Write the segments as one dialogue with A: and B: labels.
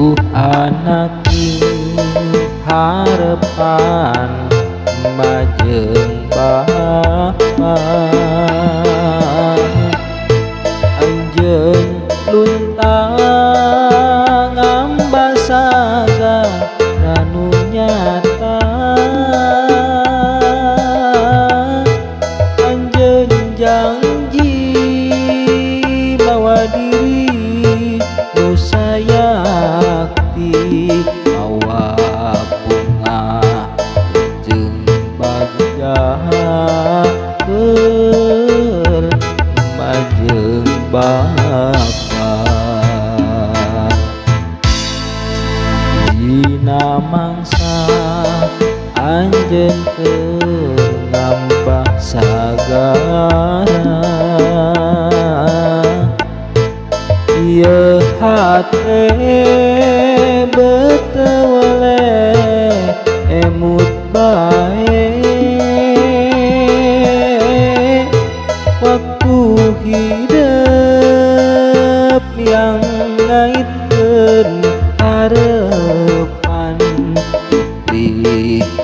A: Duh anak harepan majeng bapa, anjeun luntang ambasaga ranu nyata. Anjeun janji mawa diri nu sayakti, mawa bunga jeung bagja keur majeng bapa. Dina mangsa anjeun keur ngambah sagara, ieu hate beteu weleh emut bae. Waktu hidup yang ngaitkeun harepan, di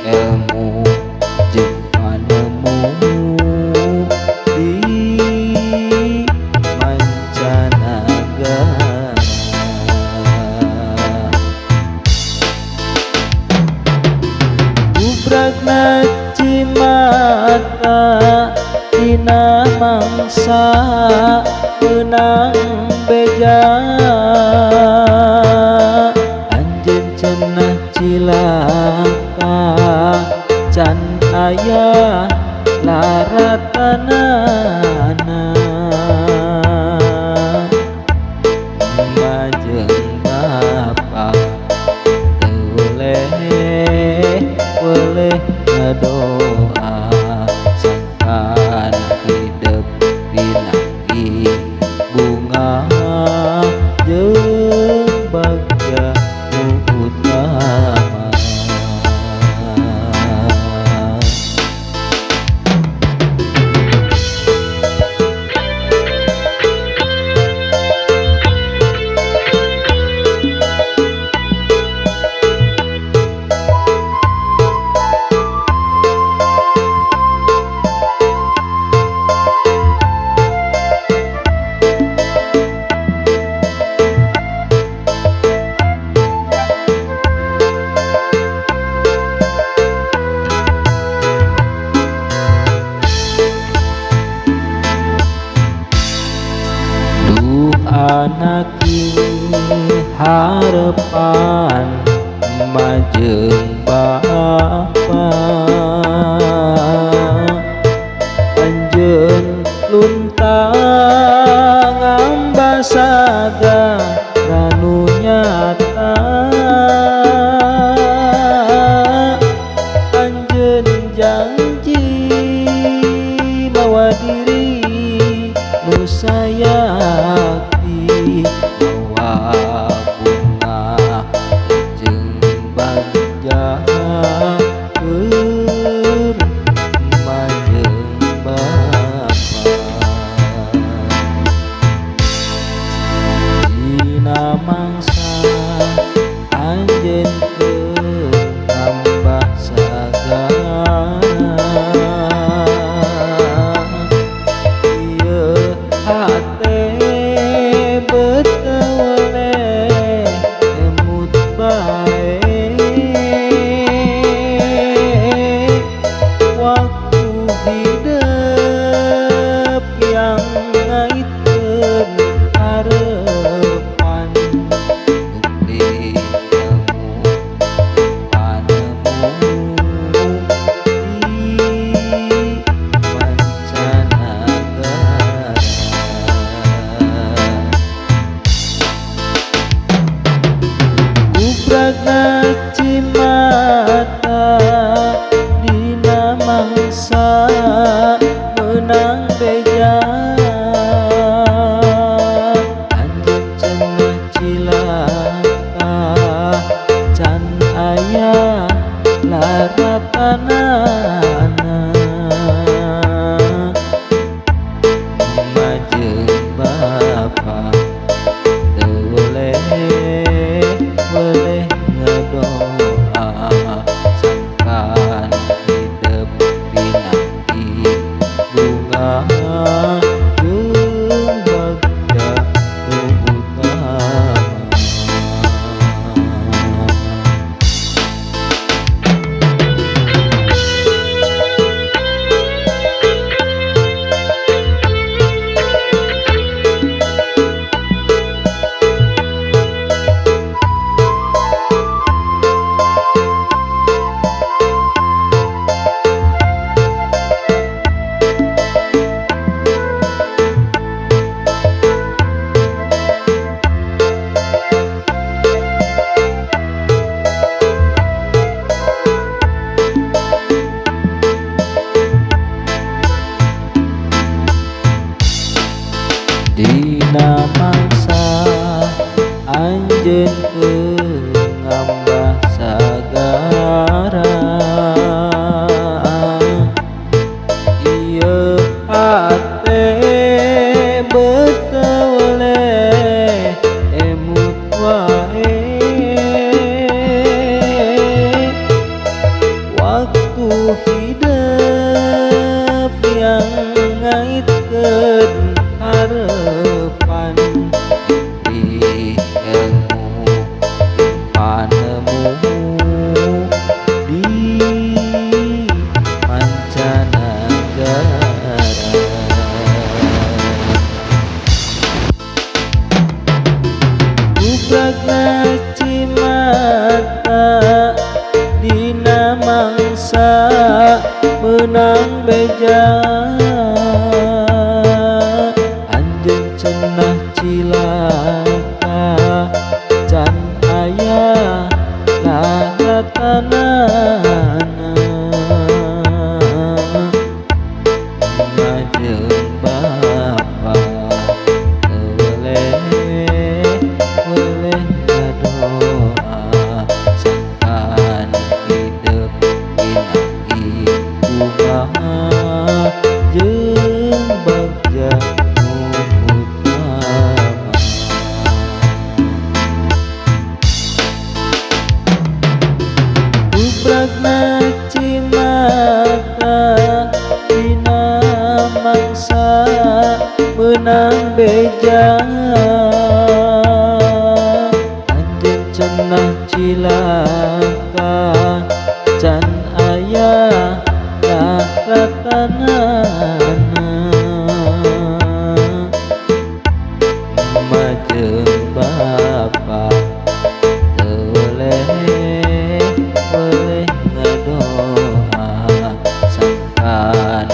A: ilmu jeung panemu di mancanagara. Gubragna cimata dina mangsa meunang beja, anjeun cenah cilaka can aya laratanana. Majeng bapa teu weleh weleh ngadoa, sangkan hidep pinanggi bunga jeung bagja nu utama. Duh anak harepan majeng bapa, anjeun luntang ambasaga ranu nyata. Anjeun janji mawa diri nu sayakti, mawa bunga jeung bagja keur majeng bapa. Dina mangsa anjeun keur nambah sagara, ieu hate beteu weleh emut bae. Waktu hidup yang ngaitkeun harepan, beli ilmu panemu di mancanagara. Gubragna cimata dina mangsa meunang beja, anjeun cenah cilaka can aya laratanana. Majeng bapa teu weleh. beja anjeun cenah cilaka can aya laratanana jeung bapa weleh ngadoa sangkan hidup dina kumaha jeung bagja nu utama. Kubragna cimata dina mangsa meunang beja anjeun cenah cilaka can aya laratanana jeung bapa teu weleh ngadoa sangkan